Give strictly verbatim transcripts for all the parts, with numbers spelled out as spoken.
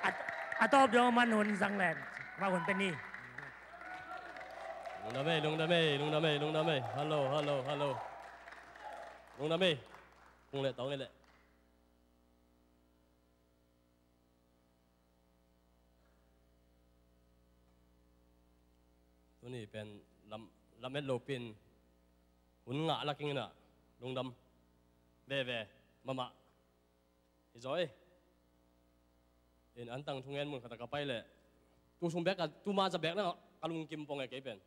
A, a tawp dong man hun zang len. Amah hun pen ni. Lungdam ei, lungdam ei, lungdam ei, lungdam ei. Hello, hello, hello. Lungdam ei. Kung le tawng ei le. Tuni pen lam, lamet lo pin hun ngah laking inah lungdam veve mahmah. Hi zaw ei. In antang thungen mun khat a ka pai leh tu sung bek a, tuma za bek na ka lungkim pong e kei pen.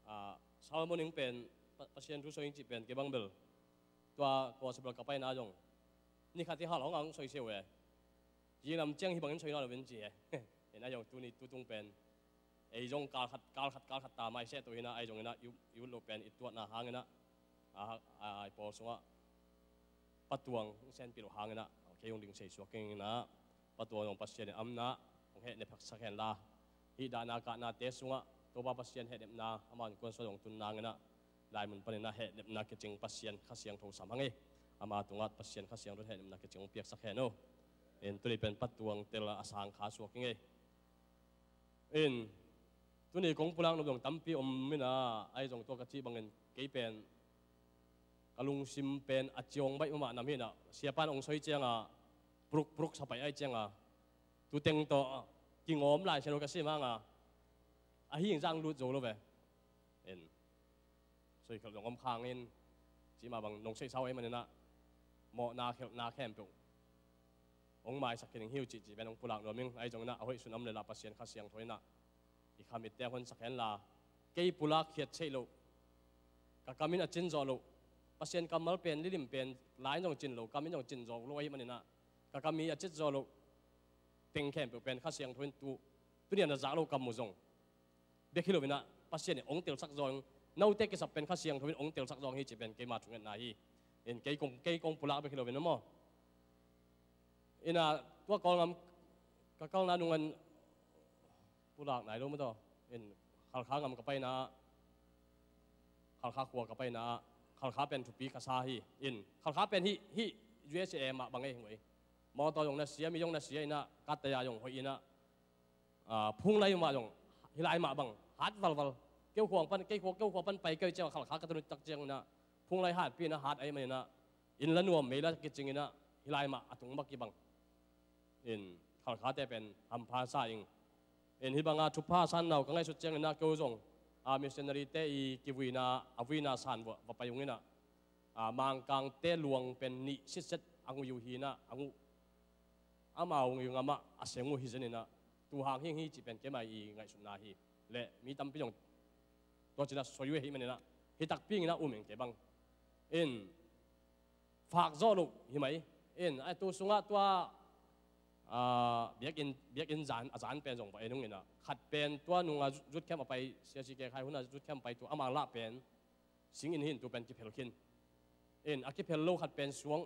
Ah, Solomon ing pen Pa-, Pasian thu soi ing cih pen kei bang bel tua kua sabal ka paina zong ni khat hi hal hong ang soi seu e. Ci lam ciang hi bangin soi na lo in ci e. Ina zong tuni tutung pen ei zong kal khat, kal khat, kal khat ta mai seh tu hina, ei zong ina i ut, i ut lo pen i tuatna hang ina, a, a, i pawl sungah patuang senpih lo hang ina kei hong ding sei suak ing ina, patuang zong Pasian in amna hong heh ne phaksak hen la, hih dahna kahnate sungah Topa Pasian heh nepna, amah in kuansuah zong tun nang ina, lai mun pan ina heh nepna kicing Pasian Kha Siangtho sam hang ei. Ama tungah Pasian Kha Siangtho heh nepna kicing hong piaksak hen o. In tuni pen patuang tel a sang kha suak ing ei. In tuni kong pulak nop zong tampi om ina, ai zong tua ka cih bangin kei pen ka lungsim pen a ciawng baih mahmah nam hi ina, siapa in hong soi cianga pruk pruk sa pai ai cianga tu teng tawh kingawm lai sia lo ka sim hanga ahi ing zang lut zo lo ve. In soi khelh zong om khang in cih mah bang nong sei sau ei man ina mawhna khelhna khempeuh hong maisak khin ing hi uh cih, cih pen hong pulak nuam ing. Ai zong ina a hoih sun om le la Pasian Kha Siangtho ina i kha mitte hon sak hen la, kei pulak khiat theih loh, ka kam in a cin zawh loh, Pasian kammal pen, lilim pen, lai in zong cin lo, kam in zong cin zawh lo ahih man ina ka kam in a cit zawh loh teng khempeuh pen Kha Siangtho in tu, tuni a na zak lo kam uh zong bek hi lo ina Pasian in hong telsak zaw ing, note kisap pen Kha Siangtho in hong telsak zaw ing hi cih pen keima thungetna hi. In kei kong, kei kong pulak bek hi lo ina maw. Ina tua Kawlgam ka kalna nungan pulak nai lo maw taw. In Khalkha gam ka paina, Khalkha khua ka paina, Khalkha pen thupi ka sa hi. In Khalkha pen hih, hih U S A mah bang ei hong ei. Mawtaw zong na sia, mi zong na sia ina, kattaya zong hoih ina, ah, phunglai mah zong hih lai mah bang hat valval. Keu khuang pan, kei khua, keu khua pan pai keu ciang Khalkha ka tun tak ciang ina phunglai hatpi ina hat ai mah ina, inn la nuam mei la kicing ina hih lai mah a tung mah kibang. In Khalkhate pen hampha sa ing. In hih banga thupha a san nau ka ngaihsut ciang ina keu zong, ah, missionary te i kivuina, a vuina san va, va pai ung ina, ah, Mangkangte luang pen nih sitset a ngui uh hi ina, a nguh amau ngui ngamah a seng uh hi zen ina, tu hang hing hi cih pen keimah i ngaihsutna hi. Le mi tampi zong tua cina soi uh ahih man ina, hi takpi ing ina um ing kei bang. In fak zawh loh hi mai. In ai tu sungah tua, ah, biakinn, biakinn zan, a zan pen zong va en ung ina, khat pen tua nunga zut khem a pai, C R C K khai huna zut khem a pai tu amang lah pen singin hin tu pen kiphel khin. In a kiphel lo khat pen suang,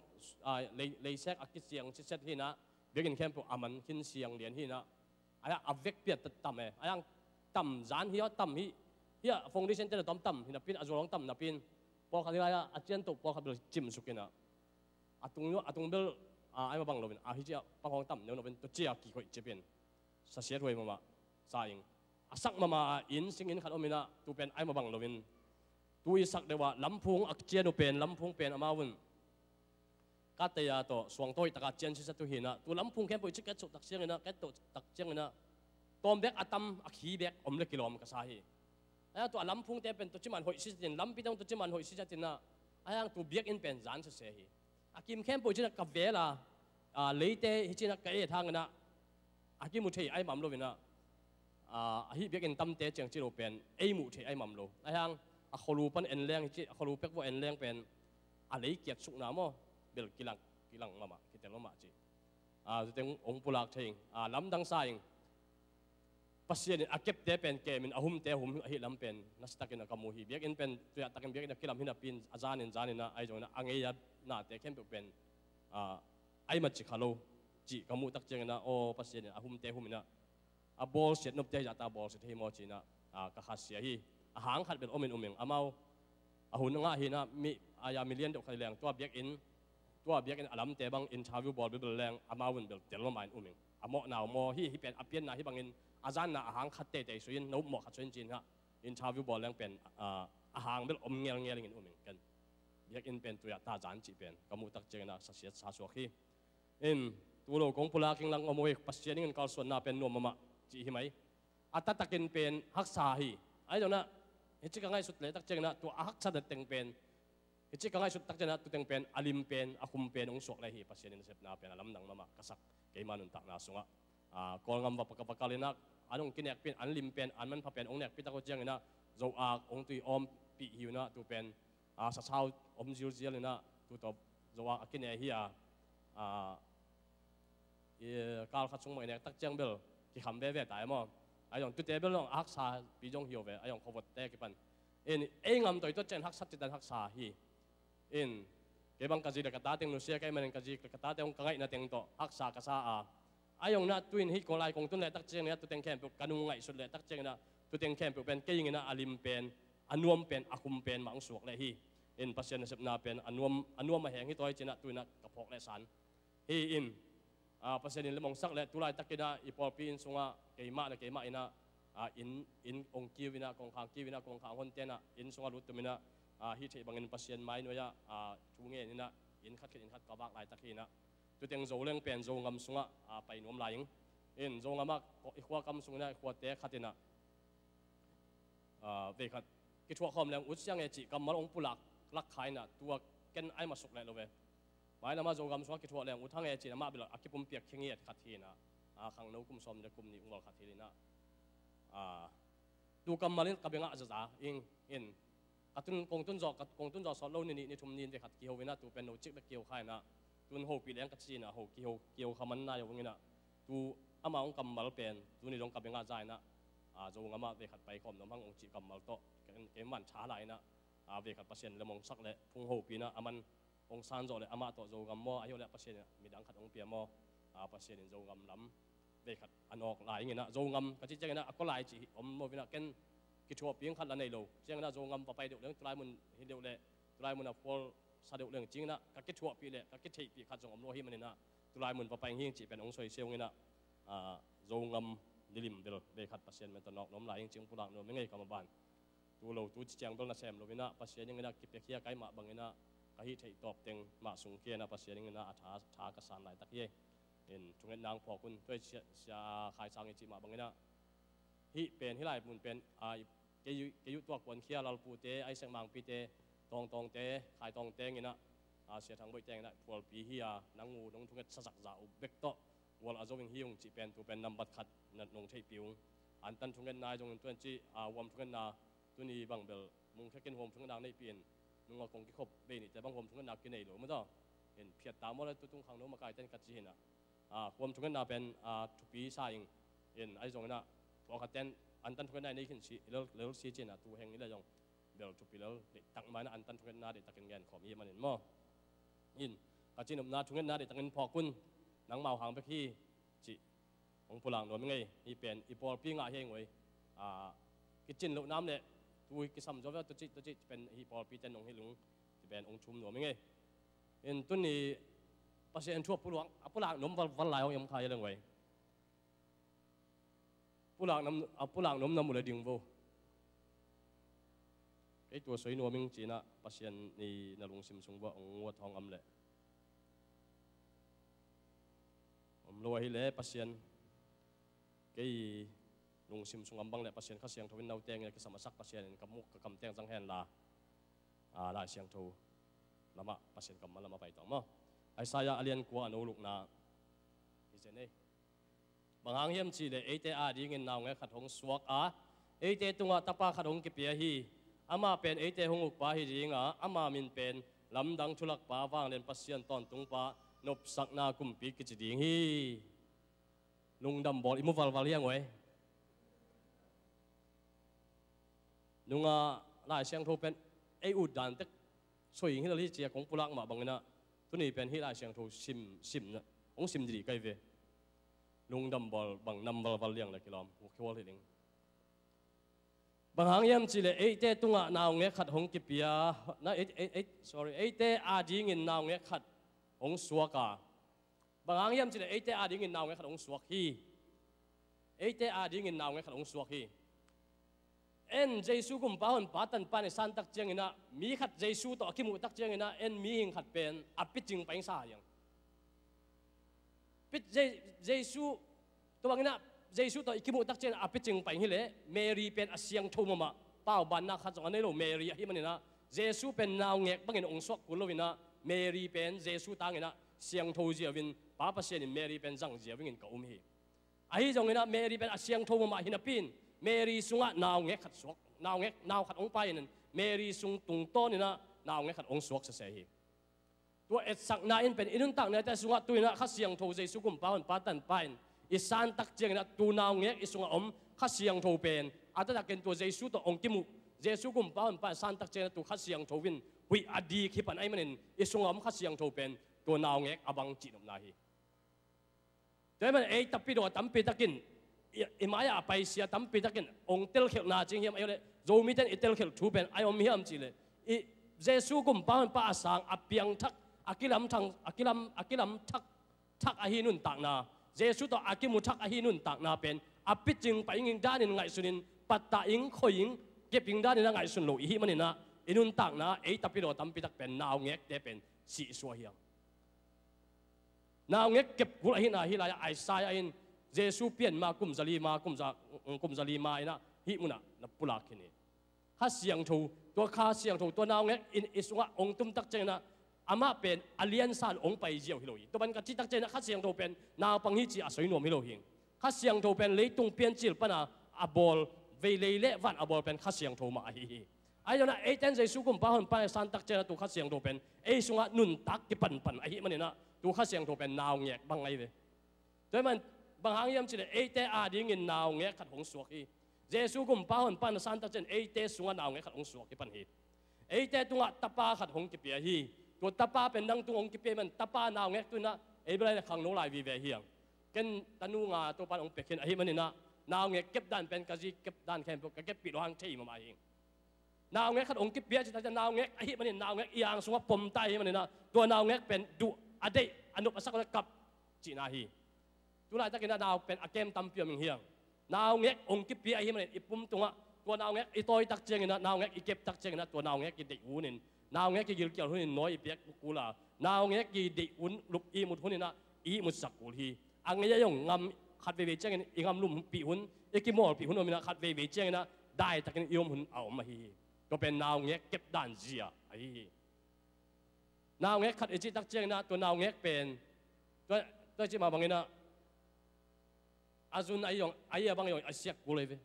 ah, lei, leisek a kisiang siset hi ina, biakinn khempeuh a man khin siang lian hi ina, ai a vekpi a tam e, ai ang tam zan hi a tam hi, hi a foundation te na tom tam hi napin, a zual hong tam napin, pawlkhat hi lai a, a cian toh pawlkhat bel cimsuk ina, a tung, a tung bel, ah, ai mah bang loin, a hi cia pang hong tam neu loin, tua cia kikoih cipin, sa siat huai mahmah sa ing. A sak mahmah a inn, singin khat om ina, tu pen ai mah bang loin, tu i sak deuh ah lamphung a cian uh pen, lamphung pen amau un kattaya tawh suangtawi taka cian sisa tu hi ina, tu lamphung khempeuh i ci ket suh tak ciang ina, ket toh tak ciang ina, tawm bek a tam, a khi bek om le kilawm ka sa hi. Ai ang tu a lamphungte pen tua ciman hoih sisa tin, lampi tawng tua ciman hoih sisa tin ina, ai ang tu biakinn pen zan sese hi. A kim khempeuh i ci ina ka vel a, ah, leite hi ci ina ka et hang ina, a kimu thei ai mam lo ina, ah, ahi biakinn tamte ciang ci lo pen ei muh thei ai mam lo. Ai hang a kholu pan en leng hi ci, a kholu pek vua en leng pen a lei kiat sukna maw, bel kilang, kilang mahmah, kitel mahmah ci. Ah, zuteng hong pulak thei ing, ah, lamdang sa ing. Pasian in a kepte pen kemin a humte hum ahi lam pen nasitakin a ka mu hi. Biakinn pen tuiah takin biakinn a kilam hi napin, a zanin zanin a, ai zong ina a ngei a nate khempeuh pen, ah, ai ma ci kha lo cih ka muh tak ciang ina, aw, Pasian in a humte hum ina, a bawlsiat nopte hi zahta bawlsiat hi maw ci ina, ah, ka khasia hi. A hang khat bel om in um ing, amau a hun a ngah hi ina, mi, ai a mi lian deuh khat hi leng tua biakinn Tua biakinn a lamte bang interview bawl bilbil leng amau un bel tel mama in um ing. A mawhna uh maw, hih, hih pen a pianna hih bangin a zanna a hang khat teitei sui in, na upmawh khat sui in ci-in hah, interview bawl leng pen, ah, a hang bel om ngelngel in um ing. Ken biakinn pen tui-ah ta zan cih pen ka muh tak ciangin ah sasiat sa suak hi. In, tu lo kong pulak ing lang om uh hi, Pasian in kalsuanna pen nuam mahmah cih hi mai. A taktakin pen haksa hi. Ahi zongin ah, hih ci ka ngaihsut leh tak ciangin ah, tua a haksa teng pen, hih ci ka ngaihsut tak ciangin ah, tu teng pen a lim pen, a khum pen hong suak leh hi. Pasian in a sepna pen a lamdang mahmah ka sak, keima nuntakna sungah. Ah, Kawlgam va, va kal in ah, an hong kinekpih in, an lim pen, an manpha pen hong nekpih tak uh ciangin ah, zo-ak hong tui awmpih hi uh in ah, tu pen, ah, sasau om zilzial in ah, tu tawh zo-ak a kine hi a, ah, i, kal khat sung mah i nek tak ciang bel kikham veve ta e maw. Ahi zong tute bel zong a haksa pi zong hi uh ve, ahi zong khuavotte kipan. In, ei ngam toitot ciang haksa citan haksa hi. In, kei bang ka zi le ka ta teng nusia ka hih manin ka zi le ka tate hong ka ngaihna teng tawh haksa ka sa a. Ahi zongin ah tu in hih kawlai kong tun leh tak ciangin ah, tu teng khempeuh ka nung ngaihsut leh tak ciangin ah, tu teng khempeuh pen kei ing in ah, a lim pen, a nuam pen, a khum pen mah hong suak leh hi. In, Pasian nasepna pen a nuam, a nuam a heng hi tawi ci-in ah tu in ah ka phawk leh san hi. In, ah, Pasian in lemong sak leh tu laitakin ah i pawlpi inn sungah keimah le keimah in ah, ah, inn, inn hong kiu in ah, kongkhak kiu in ah, kongkhak honte in ah, inn sungah lut tum in ah, ah, hih theih bangin Pasian mai nuai-ah, ah, thu ngen in ah, inn khat khit inn khat ka vak laitak hi in ah, tu teng Zoleng pen Zogam sungah, ah, pai nuam lai ing. In, Zogam ah i khua kam sung in ah, i khuate khat in ah, ah, vei khat kithuah khawm leng ut siang e cih kammal hong pulak lak kha in ah, tua ken ai masuk leh lo ve. Mailam ah Zogam sungah kithuah leng ut hang e cih in amah bel a kipumpiak khingiat khat hi in ah, ah, khangno kum sawm le kum nih ung val khat hi in ah, ah, tu kammal in ka bengah zaza ing. In, ka tun, kong tun zawh, ka, kong tun zawh sawt lo ni nih ni thum ni in vei khat kiho in ah, tu pen no cik bek kiho kha in ah, tun hopih leng ka ci in ah, ho kiho, kiho kha man nai ho ing in ah, tu amah hong kammal pen tuni dong ka bengah za in ah, ah, Zogam ah vei khat pai khawm nuam hang hong cih kammal tawh kei, kei man tha lai in ah, ah, vei khat Pasian lemong sak leh phung hopih in ah, a man hong san zawh leh amah tawh Zogam maw, ahi zong leh Pasian in midang khat hong pia maw, ah, Pasian in Zogam lam vei khat a nawk lai ing in ah, Zogam ka cih ciangin ah a kua lai cih om lo in ah, ken kithuahpih khat la nei lo. Ciangin ah Zogam va pai deuh leng, tulai mun hi deuh leh, tulai mun a phual sa deuh leng ci-in ah, ka kithuahpih leh ka kitheihpih khat zong om lo ahih manin ah, tulai mun va pai ing cih pen hong soi siau ing in ah, ah, Zogam nilim bel vei khat Pasian min tawh nawk nuam lai ing cih hong pulak nuam ing ei, ka maban. Tu lo tu ci ciang bel nasem lo in ah, Pasian in ah kipiakhia ka hih mah bangin ah, ka hih theih tawp teng mah sung kia in ah, Pasian in ah a tha, tha ka san laitak hi. In, thungetna hong phawk un. Tua hi sia, sia Khai Sang i cih mah bangin ah, hih pen, hih lai mun pen, ah, kei, kei uh tuak puankhia Lalpute, Isaac Mangpite, Tawngtawngte, Khai Tawngte in ah, ah, Sia Thang Boih teng in ah phualpi hi a, nang uh nong thunget sa zakzah uh bek tawh gual a zo ing hi ung cih pen, tu pen nambat khat na nong theihpih ung. Antan thungetna hi zongin tu in ci, ah, huam thungetna tuni bang bel mungkhekin huam thungetna neihpih in, nung a kong kikhop bei nihte bang huam thungetna kinei lo maw taw. In, phiat ta maw le, tu tung khangno makaite in ka ci hi in ah, ah, huam thungetna pen, ah, thupi sa ing. In, ahi zongin ah, thu a khat ten antan thungetna i nei khin si, i lel, lel si ci-in ah, tu heng i leh zong bel thupi lel, deihtak mah in ah antan thungetna deihtakin gen khawm i hih manin maw. In, ka cihnopna thungetna deihtakin phawk un, nangmau hang bek hi cih hong pulak nuam ing ei. Hih pen i pawlpi ngah hi ing ei. Ah, kicin loh nam leh tu kisam zaw ve, tu cih, tu cih pen hih pawlpi ten hong hilh ung, ci pen hong thum nuam ing ei. In, tuni Pasian thu a pulak, a pulak nuam valval lai hong hi om kha hi leng ei. Pulak nam, a pulak nuam nam uh leh ding vo. Kei tua soi nuam ing ci-in ah Pasian in na lungsim sung uah hong nguat hong om leh. Om lo ahih leh Pasian, kei lungsim sung om bang leh Pasian Kha Siangtho in, note in a kisam a sak Pasian in ka muk ka kam teng zang hen la. Ah, Lai Siangtho lamah, Pasian kammal lamah pai tawh maw. Isaiah a lian kua a no lukna hi zen ei. Bang hang hiam cih leh eite adingin naungek khat hong suak a, eite tungah tapa khat hong kipia hi. Amah pen eite hong ukpa hi ding a, ama min pen Lamdang Thulakpa, Vanglian Pasian, Tawntungpa, Nopsakna Kumpi kici ding hi. Lungdam bawl i mu valval hi hang ei. Nungah Lai Siangtho pen ei ut dan tek soi ing hi lel hi ci-a kong pulak mah bangin ah, tuni pen hih Lai Siangtho sim, sim na hong sim dih ka hi ve. Lungdam bawl bang nam valval liang leh kilawm, uk hi hual hi ding. Bang hang hiam cih leh eite tungah naungek khat hong kipia, na, ei, ei, ei, sorry, eite adingin naungek khat hong suak a, bang hang hiam cih leh eite adingin naungek khat hong suak hi. Eite adingin naungek khat hong suak hi. En Jesu Gumpa Honpa Tanpa in i san tak ciangin ah, mi khat Jesu tawh a kimuh tak ciangin ah, en mihing khat pen a picing pai ing sa hi hang. Pit Je-, Jesu, tua bangin ah Jesu tawh i kimuh tak ciangin a picing pai ing hi leh, Mary pen a siangtho mahmah, paubanna khat zong a nei lo Mary ahih manin ah, Jesu pen naungek bangin hong suak kul lo in ah, Mary pen Jesu tangin ah siangtho ziau in, Pa Pasian in Mary pen zang ziau in ka um hi. Ahi zongin ah Mary pen a siangtho mahmah hi napi in, Mary sungah naungek khat suak, naungek, nau khat hong pai in, Mary sung tungtawnin ah naungek khat hong suak sese hi. Tua etsakna in pen i nuntaknate sungah tu in ah Kha Siangtho Jesu Gumpa Honpa Tanpa in i san tak ciangin ah tu naungek i sungah om Kha Siangtho pen a taktakin tua Jesu tawh hong kimuh, Jesu Gumpa Honpa in san tak ciangin ah tu Kha Siangtho in huih a dik hi pan ahih manin i sungah om Kha Siangtho pen tua naungek a bang cihnopna hi. Tua ahih manin ei tapidaw a tampi takin, i, i mai-ah a paisia tampi takin hong telkhialhna cing hiam, ahi leh Zomite in i telkhialh thu pen a om hiam cih leh, i Jesu Gumpa Honpa a sang, a piangthak, a kilamthang, a kilam, a kilamthak, thak ahi nuntakna, Jesu tawh a kimu thak ahi nuntakna pen a picing pai ing danin ngaihsun in, pattah ing, khoi ing, kep ing danin a ngaihsun lo i hih manin ah, i nuntakna ei tapidaw tampi tak pen naungekte pen sihsuah hi hang. Naungek kep kul ahihna hih lai-ah Isaiah in Jesu pian ma kum za li ma, kum za, kum za li ma in ah hih munah na pulak khin hi. Kha Siangtho, tua Kha Siangtho, tua naungek in i sungah hong tum tak ciangin ah, amah pen a liansan hong pai ziau hi lo hi. Tua bang ka cih tak ciangin ah Kha Siangtho pen naupang hi ci a soi nuam hi lo hi. Kha Siangtho pen leitung piancil pana a bawl, vei lei le van a bawl pen Kha Siangtho mah ahi hi. Ahi zongin ah eite in Jesu Gumpa Honpa in san tak ciangin ah tu Kha Siangtho pen ei sungah nuntak kipanpan ahih manin ah tu Kha Siangtho pen naungek bang ahi ve. Tua ahih manin bang hang hiam cih leh eite adingin naungek khat hong suak hi. Jesu Gumpa Honpa in a san tak ciangin eite sungah naungek khat hong suak hi pan hi. Eite tungah tapa khat hong kipia hi. Tua tapa pen nang tung hong kipia hi manin tapa naungek tu in ah ei bel a khangno lai vive hi hang. Ken tanu nga Topa'n hong pia khin ahih manin ah naungek kep dan pen ka zi kep dan khempeuh ka keppih lo hang thei mahmah hi. Naungek khat hong kipia cih tak ciang naungek ahih manin, naungek i ang sungah pom ta ahih manin ah, tua naungek pen duh a deih, a nop a sak a kap cihna hi. Tu laitakin ah nau pen a kem tampi om ing hi hang. Naungek hong kipia ahih manin i pum tungah tua naungek i tawi tak ciangin ah, naungek i kep tak ciangin ah tua naungek i deih hunin, naungek i gilkial hunin nawi i piak kul a, naungek i deih hun, lup ihmut hunin ah ihmutsak kul hi. A ngei a zong ngam, khat veivei ciangin i ngamlumpih hun, i kimawlpih hun om in ah, khat veivei ciangin ah daitakin i om hun a om ahi hi. Tua pen naungek kep dan zia ahi hi. Naungek khat i cih tak ciangin ah tua naungek pen tua, tua i cih mah bangin ah a zun ahi zong, ahi a bang zong a siak kul ahi ve.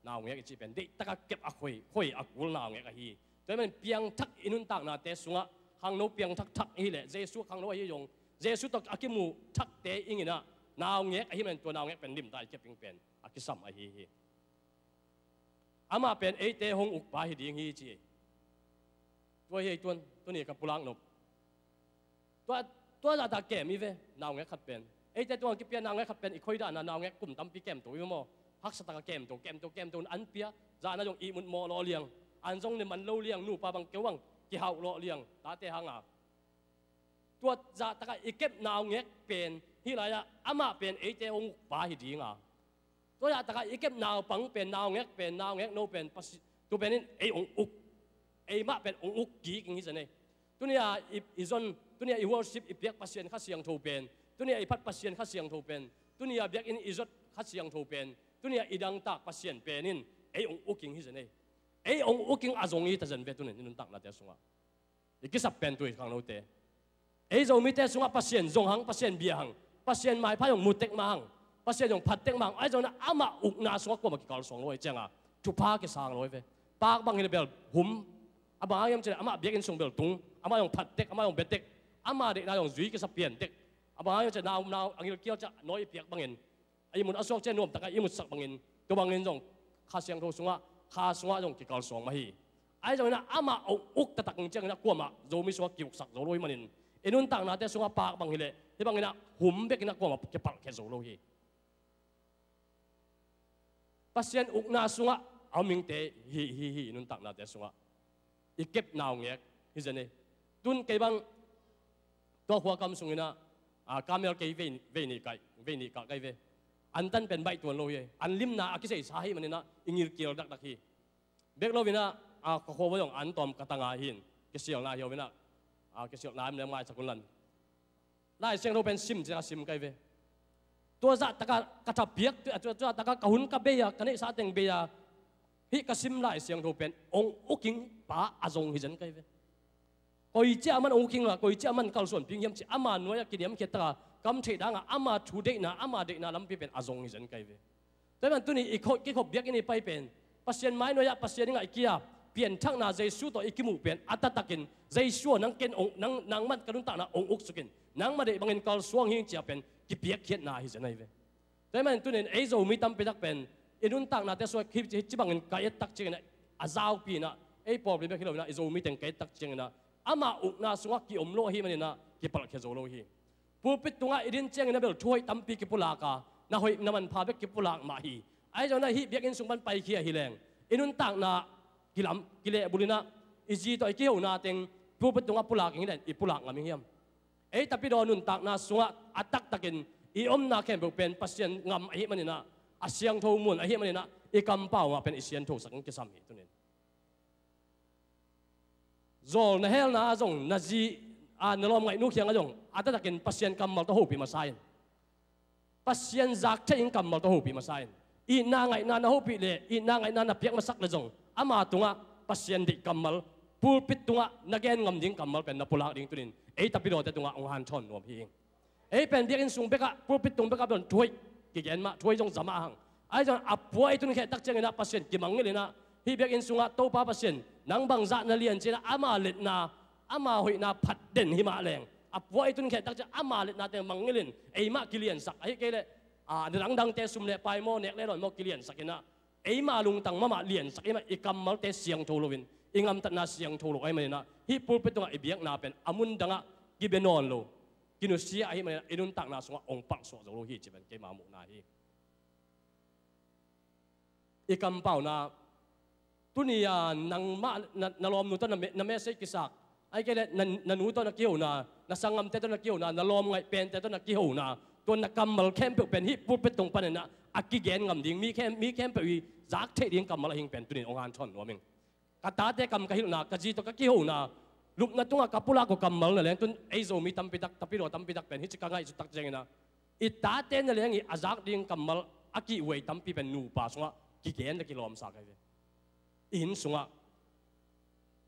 Naungek i cih pen deihtak a kep a khoi, khoi a kul naungek ahi hi. Tua ahih manin piangthak i nuntaknate sungah khangno piangthak thak i hih leh, Jesu khangno ahi zong, Jesu tawh a kimu thakte i hih in ah, naungek ahih manin tua naungek pen limtak i kep ding pen a kisam ahi hi. Amah pen eite hong ukpa hi ding hi ci. Tua hi ei tuan, tuni ka pulak nop. Tua, tua zahtak kem i ve, naungek khat pen. Eite tungah kipia naungek khat pen i khoi dan a naungek kum tampi kemto i ve maw. Haksa taka kemto, kemto, kemto an pia, zan a zong ihmut mawh lawh liang. An zong ne man lo liang, nupa bang keu bang kihauh lawh liang, tate hang a. Tua zahtak a i kep naungek pen, hih lai-ah amah pen eite hong ukpa hi ding a. Tua zahtak a i kep naupang pen, naungek pen, naungek no pen, Pasi-, tu pen in ei hong uk, ei mah pen hong uk kik ing hi zen ei. Tuni a i, i zon, tuni a i worship i piak Pasian Kha Siangtho pen, tuni a i phat Pasian Kha Siangtho pen, tuni a biakinn i zot Kha Siangtho pen, tuni a i dangtak Pasian pen in ei hong uk ing hi zen ei. Ei hong uk ing a zong hi ta zen ve tuni in i nuntaknate sungah. I kisap pen tu hi khangnote. Ei Zomite sungah Pasian zong hang, Pasian bia hang, Pasian maipha zong mu tek mah hang, Pasian zong phat tek mah hang, ahi zongin ah amah ukna sungah kuamah kikalsuang lo ahih ciangin ah thupha kisang lo hi ve. Pak bang hi leh bel hum, a bang hang hiam cih leh amah biakinn sung bel tung, amah zong phat tek, amah zong bia tek, ama deihna zong zui kisa pian tek, a bang hang hiam cih leh nau, nau a gilkial ciang nawi i piak bangin, a ihmut a suak ciang nuamtak a ihmutsak bangin, tua bangin zong Kha Siangtho sungah, Kha sungah zong kikalsuang mah hi. Ahi zongin ah amah hong uk taktak ciangin ah kuamah Zomi sungah kiuksak zo lo ahih manin, i nuntaknate sungah pak bang hi leh hih bangin ah hum bekin ah kuamah kipalh khia zo lo hi. Pasian ukna sungah a om ingte hi, hi, hi, i nuntaknate sungah i kep naungek hi zen ei. Tun kei bang Tua khua kam sungin ah, a, kamel kei vei, vei nih kai, vei nih kah kai ve. An tan pen baih tuan lo hi. An limna a kiseisa hi manin ah i ngilkial dakdak hi. Bek lo in ah, a, ka khua va zong an tawm ka tanga hin. Kisialna hi ho in ah, a, kisialna em lem ngaisak un lan. Lai Siangtho pen sim ciang a sim kai ve. Tua zah taka ka thapiak, tua, tua, tua taka ka hun ka bei a, ka neihsa teng bei a, hih ka sim Lai Siangtho pen ong uking pa a zong hi zen kai ve. Koi ciah man ong uking la, koi ciah man kalsuan ping hiam ci ama nuai a kiniamkhiat taka kam theih danga ama thu deihna, ama deihna lampi pen a zong hi zen kai ve. Tua hi man tuni i khop, kikhop biakinn i pai pen Pasian mai nuai ah Pasian i ngaih kia pianthakna Jesu tawh i kimuh pen a taktakin Jesu aw nang ken ong, nang, nangman ka nuntakna ong uksukin nangma deih bangin kalsuang hing cia pen kipiakkhiatna hi zen ahi ve. Tua hi man tunin ei Zomi tampi tak pen i nuntaknate sungah hi, hi ci bangin ka et tak ciangin ah a zaupi in ah ei pawlpi bek hi lo in ah i Zomi teng ka et tak ciangin ah ama ukna sungah kiom lo ahi manin ah kipalhkhia zo lo hi. Pulpit tungah i din ciangin a bel thuhoih tampi kipulak a, na hoih na manpha bek kipulak mah hi. Ahi zongin ah hih biakinn sung pan paikhia hi leng i nuntakna kilam, kilehbul in ah i zi tawh i kihona teng pulpit tungah pulak ing hi leng i pulak ngam ing hiam? Ei tapidaw nuntakna sungah a taktakin i omna khempeuh pen Pasian ngam ahi manin ah, a siangtho mun ahi manin ah i kampau mah pen i sianthosak in kisam hi tunin. Zawl na helna ah zong na zi, a, na lawmngaihnu kiangah zong a taktakin Pasian kammal tawh hopih masa in. Pasian zak thei in kammal tawh hopih masa in. Itna ngaihna na hopih le itna ngaihna na piak masak le zong ama tungah Pasian deih kammal, pulpit tungah na gen ngam ding kammal pen na pulak ding tunin ei tapidawte tungah hong hanthawn nuam hi ing. Ei pen biakinn sung bekah, pulpit tung bekah bel thuhoih kigen mah, thuhoih zong za mah hang. Ahi zong a pua i tunkheh tak ciangin ah Pasian kimangngilh in ah hih biakinn sungah Topa Pasian nang bangzah na lian ci-in ah ama letna, ama hoihna phat den hi mah leng a pua i tunkheh tak ciang ama letnate mangngilh in eimah kiliansak ahi kei leh, a, na dangdangte sum le pai maw, nek le lawn maw kiliansak in ah eimah lungtang mahmah liansak, eimah i kammalte siangtho loin i ngamtatna siangtho lo ahi manin ah hih pulpit tungah i biakna pen a mun dangah kibia nawn lo, kinusia ahi manin ah i nuntakna sungah ong palhsuah zo lo hi ci pen keima muhna hi. I kampauna, tuni a nangmah na, na lawmnu tawh na me, na message kisak, ahi kei leh na, na nu tawh na kihona, na sanggamte tawh na kihona, na lawmngaih pente tawh na kihona, tua na kammal khempeuh pen hih pulpit tung panin ah a kigen ngam ding, mi khem, mi khempeuh i zak theih ding kammal ahing pen tunin hong hanthawn nuam ing. Ka tate kam ka hilhna, ka zi tawh ka kihona, lupna tungah ka pulak uh kammal na leng tun ei Zomi tampi tak, tapidaw tampi tak pen hih ci ka ngaihsut tak ciangin ah i tate na leng i a zak ding kammal a kihhuai tampi pen nupa sungah kigen le kilawmsa kai ve. Inn sungah,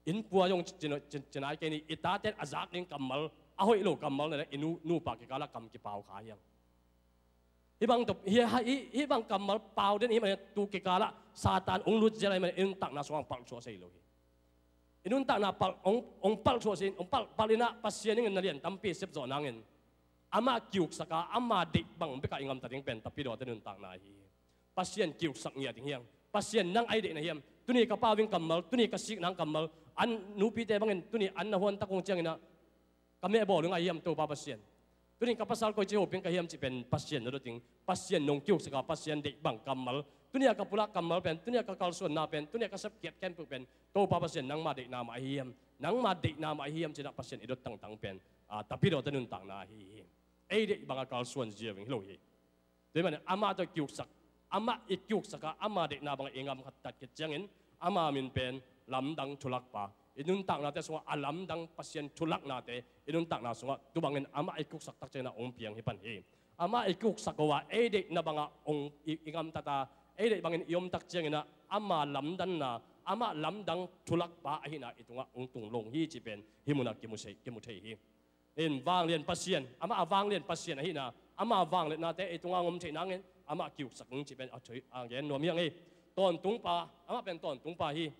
inn pua zong ci, ci, ci, ci nai kei ni, i tate a zak ding kammal, a hoih lo kammal na leng i nu, nupa kikalah kam kipau kha hiang. Hih bang tawh, hih, hih, hih bang kammal pau den ahih manin tu kikalah Satan hong lut zel ahih manin i nuntakna sungah hong palhsuah sei lo hi. I nuntakna palh, hong, hong palhsuah sei, hong palh, palh in ah Pasian in na lian tampi sep zawh nangin amah kiuksak a, ama deih bang bekah i ngamta ding pen tapidawte nuntakna ahi hi. Pasian kiuksak ngiat ding hiang. Pasian nang ai deihna hiam? Tuni ka pau in kammal, tuni ka sik nang kammal, an nupite bangin tuni an na huan tak hong ciangin ah ka mehbawl ding ahi hiam Topa Pasian? Tuni ka pasal koici hoping ka hiam cih pen Pasian na dot ding. Pasian nong kiuksak a, Pasian deih bang kammal, tuni a ka pulak kammal pen, tuni a ka kalsuanna pen, tuni a ka sepkiat khempeuh pen Topa Pasian nangma deihna mah ahi hiam? Nangma deihna mah ahi hiam ci-in ah Pasian i dot tangtang pen, a, tapidawte nuntakna ahi hi. Ei deih bang a kalsuan ziau in hi lo hi. Tua ahih manin amah tawh kiuksak, amah i kiuksak a, ama deihna bangin i ngamtat khit ciangin ama min pen lamdang thulakpa, i nuntaknate sungah a lamdang Pasian thulaknate i nuntakna sungah tu bangin amah i kiuksak tak ciangin ah hong piang hi pan hi. Amah i kiuksak uh a, ei deihna bangah hong i, i ngamtat a, ei deih bangin i om tak ciangin ah ama lamdanna, amah lamdang thulakpa ahihna i tungah hong tung lo hi cih pen hih munah kimu thei, kimu thei hi. In vanglian Pasian, amah a vanglian Pasian ahihna, ama vangliatnate ei tungah hong om theih nangin amah kiuksak ning cih pen a thei, a gen nuam hi ing ei. Tawntungpa, amah pen tawntungpa hi.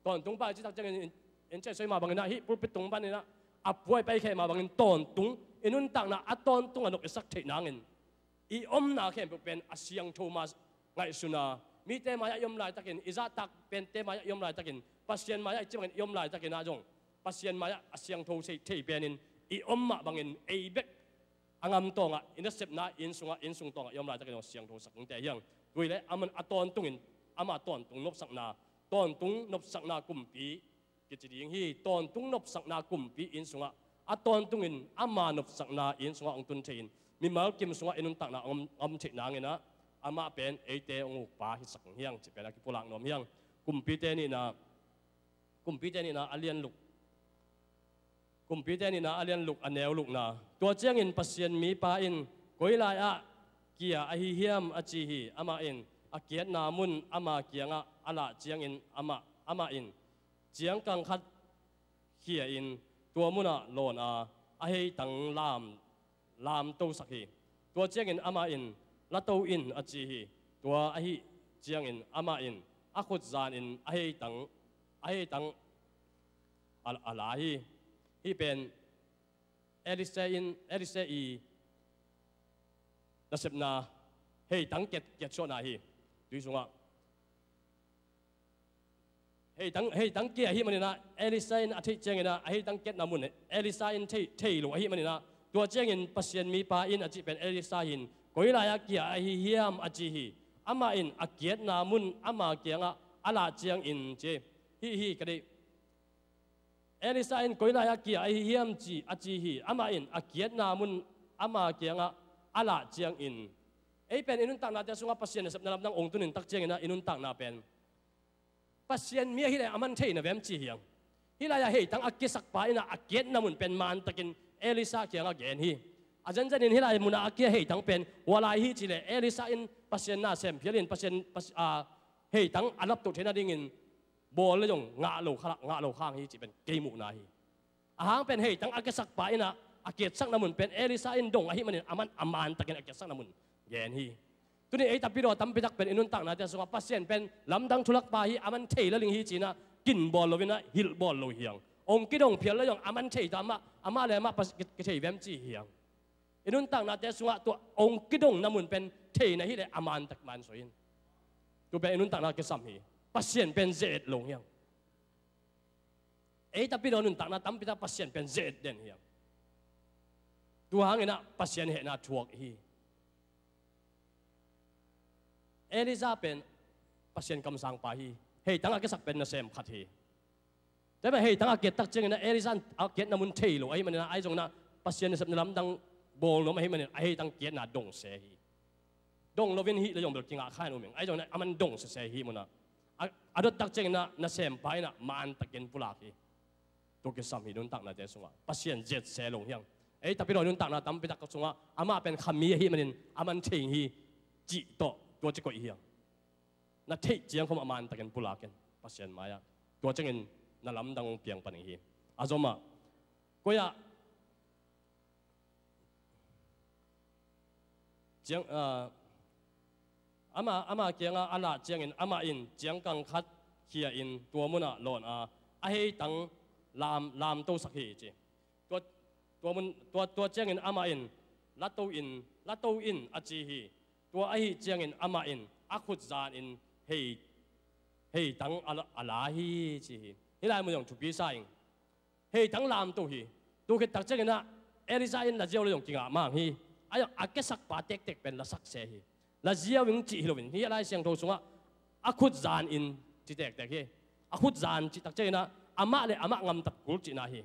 Tawntungpa i cih tak ciangin in, in ceh soi mah bangin ah hih pulpit tung panin ah a pua i paikhia mah bangin tawntung, i nuntakna a tawntung a nop i sak theih nangin i omna khempeuh pen a siangtho mah ngaihsun a, mite mai-ah i om laitakin, i zahtak pente mai-ah i om laitakin, Pasian mai-ah i cih bangin i om laitakin ah zong Pasian mai-ah a siangtho thei, thei penin i om mah bangin ei bek a ngam tawngah, i nasepna inn sungah, inn sung tawngah i om laitakin zong siangthosak dingte hi hang. Tua hi leh aman a tawntungin ama tawntung nopsakna, tawntung nopsakna kumpi kici ding hi. Tawntung nopsakna kumpi inn sungah A tawntungin ama nopsakna inn sungah hong tun thei-in mimal kim sungah i nuntakna hong om, om theih nangin ah amah pen eite hong ukpa hisak hiang cih pen a kipulak nuam hiang. Kumpite nihna, Kumpite nihna a lian luk, Kumpite nihna a lian luk a neu lukna. Tua ciangin Pasian mipa in koi lai-ah kia ahi hiam a ci hi. Amah in a kiatna mun ama kiangah a lah ciangin amah, amah in ciangkang khat khia-in tua munah lawn a, a heitang lam, lamtosak hi. Tua ciangin amah in, "La to in," a ci hi. Tua ahih ciangin amah in a khut zanin a heitang, a heitang a, a la hi. Hih pen Elisha in, Elisha i nasepna heitang kiat, kiatsuahna hi. Tui sungah heitang, heitang kia ahih maninah Elisha in a theih cianginah a heitang kiatna mun Elisha in thei, thei lo ahih maninah, tua ciangin Pasian mipa in a cih pen Elisha hin, "Koi lai-ah kia ahi hiam?" a ci hi. Amah in a kiatna mun ama kiangah a lah ciangin ci. Hih hi ka deih. Elisha in koi lai-ah kia ahi hiam ci, a ci hi. Amah in a kiatna mun ama kiangah a lah ciangin. Ei pen i nuntaknate sungah Pasian nasepna lamdang ong tunin tak cianginah i nuntakna pen Pasian mi ahileh a man thei na vem ci hiang. Hih lai-ah heitang a kiasakpa inah a kiatna mun pen mantakin Elisha kiangah gen hi. A zenzenin hih lai munah a kia heitang pen hua lai hi cileh Elisha in Pasian na sem phialin Pasian, Pas-, a, heitang a laptoh theihna dingin bawl le zong ngah lo kha, ngah lo khang hi cih pen kei muhna hi. A hang pen heitang a kiasakpa inah a kiatsakna mun pen Elisha in dong ahih manin a man a mantakin a kiatsakna mun gen hi. Tuni ei tapidaw tampitak pen i nuntaknate sungah Pasian pen lamdang thulakpa hi, a man thei laling hi cinah kin bawl loinah hilh bawl lo hiang. Ong kidong phial le zong a man thei ta amah, amah le amah pas-, ki, kithei vem ci hiang. I nuntaknate sungah tua ong kidongna mun pen theina hileh a mantak mansuai in. Tu pen i nuntakna kisam hi. Pasian pen ze-et lo hiang. Ei tapidaw nuntakna tampitak Pasian pen ze-et den hiang. Tua hanginah Pasian hehna thuak hi. Elisha pen Pasian kamsangpa hi. Heitang a kiasak pen nasem khat hi. Tua pen heitang a kiattak cianginah Elisha in a kiatna mun thei lo ahih maninah ahi zonginah Pasian nasepna lamdang bawl nuam ahih manin a heitang kiatna dong se hi. Dong loin hih le zong bel kingah kha in um ing. Ahi zonginah a man dong sese hih munah a, a dottak cianginah nasempa inah mantakin pulak hi. Tua kisam hi nuntaknate sungah Pasian ze-et se lo hiang. Ei tapidaw nuntakna tampitak sungah amah pen khami ahih manin a man thei hi cih tawh tua ci koih hiang. Na theih ciang khawm a mantakin pulak in Pasian mai-ah. Tua ciangin na lamdang hong piang pan hi. A zomah koi-ah ciang, ah, ama, ama kiangah a lah ciangin amah in ciangkang khat khia-in tua munah lawn a, a heitang lam, lamtosak hi ci. Tua, tua mun, tua, tua ciangin amah in, "La to in, la to in," a ci hi. Tua ahih ciangin amah in a khut zanin hei, heitang a la, a la hi ci hi. Hih lai mun zong thupi sa ing. Heitang lamto hi. Tu khittak cianginah Elisha in laziau le zong kingah mang hi. A, a kiasakpa tektek pen lasak se hi. Laziau ing cih hi loin hih a Lai Siangtho sungah a khut zanin ci tektek hi. A khut zan cihtak cianginah amah le amah ngamtat kul cihna hi.